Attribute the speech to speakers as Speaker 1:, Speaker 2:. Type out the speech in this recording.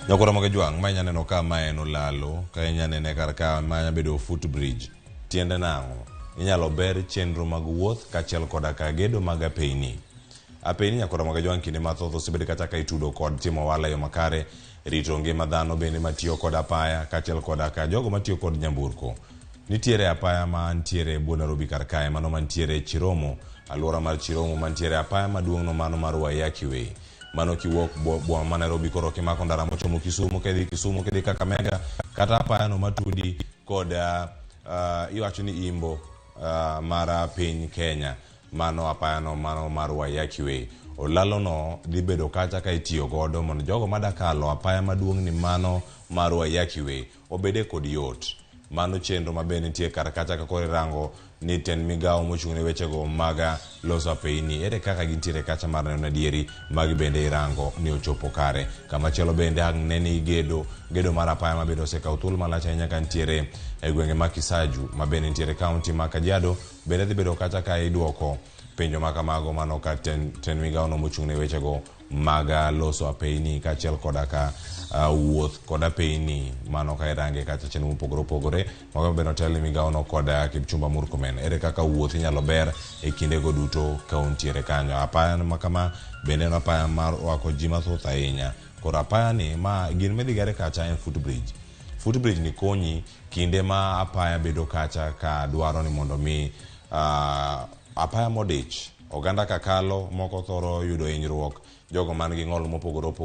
Speaker 1: Nyakwar Ramogi Jwang', ma inya neno ka ma en olalo, ka inya nene kar ka ma nya bedo footbridge. Tiende nang'o? Inyalo ber chenro mag wuoth kaachiel koda ka gedo mag apeyni. Apeyni Nyakwar Ramogi Jwang' kinde mathoth osebed kata ka itudo kod timo ohala e yo makare, rito ngima dhano bende matiyo kod apaya kaachiel koda ka jogo matiyo kod nyamburko. Nitiere apaya ma ntiere e bwo Nairobi kar kae, mano mantiere Chiromo, alwora mar Chiromo mantiere apaya maduong' no mano mar Waiyaki Way. Mano kiwuok boma ma Nairobi koro kimako ndara mochomo Kisumu kidhi Kisumu kidhi Kakamega kata apaya no matudi kod iwacho ni Imbo mar piny Kenya. Mano apaya no mano mar Waiyaki Way. Olalo no dhi bedo kacha ka itiyo godo mondo jogo madakalo apaya maduong' ni mano mar Waiyaki Way obede kod yot. Mano chenro ma bende nitie kar kacha ka koro irango ni tend migawo mochung' ne wechego mag loso apeyni ere kaka gintiere kacha mar neno adieri magi bende irango ni ochopo kare. Kamachielo bende ang' ne ni gedo gedo mar apaya ma bende osekawo thuolo malach ahinya ka nitiere e gwenge ma Kisaju ma bende nitiere kaunti ma Kajiado bende dhi bedo kacha ka iduoko penjo ma kamago mano ka tend migawono mochung' ne wechego mag loso apeyni kaachiel koda ka wuoth kod apeyni mano ka irange kacha chenro mopogore opogore mago bende otel ne migawono kod Kipchumba Murkomen. Ere kaka wuoth inyalo ber e kindego duto ka untiere kanyo. Apaya ma kama bende en apaya mar rwako ji mathoth ahinya. Koro apaya ni ma gin midhi gere kacha en footbridge. Footbridge ni konyi kinde ma apaya bedo kacha ka dwaro ni mondo mi apaya modich oganda kakalo moko thoro yudo hinyruok jogo man gi ng'ol mopogore opogore.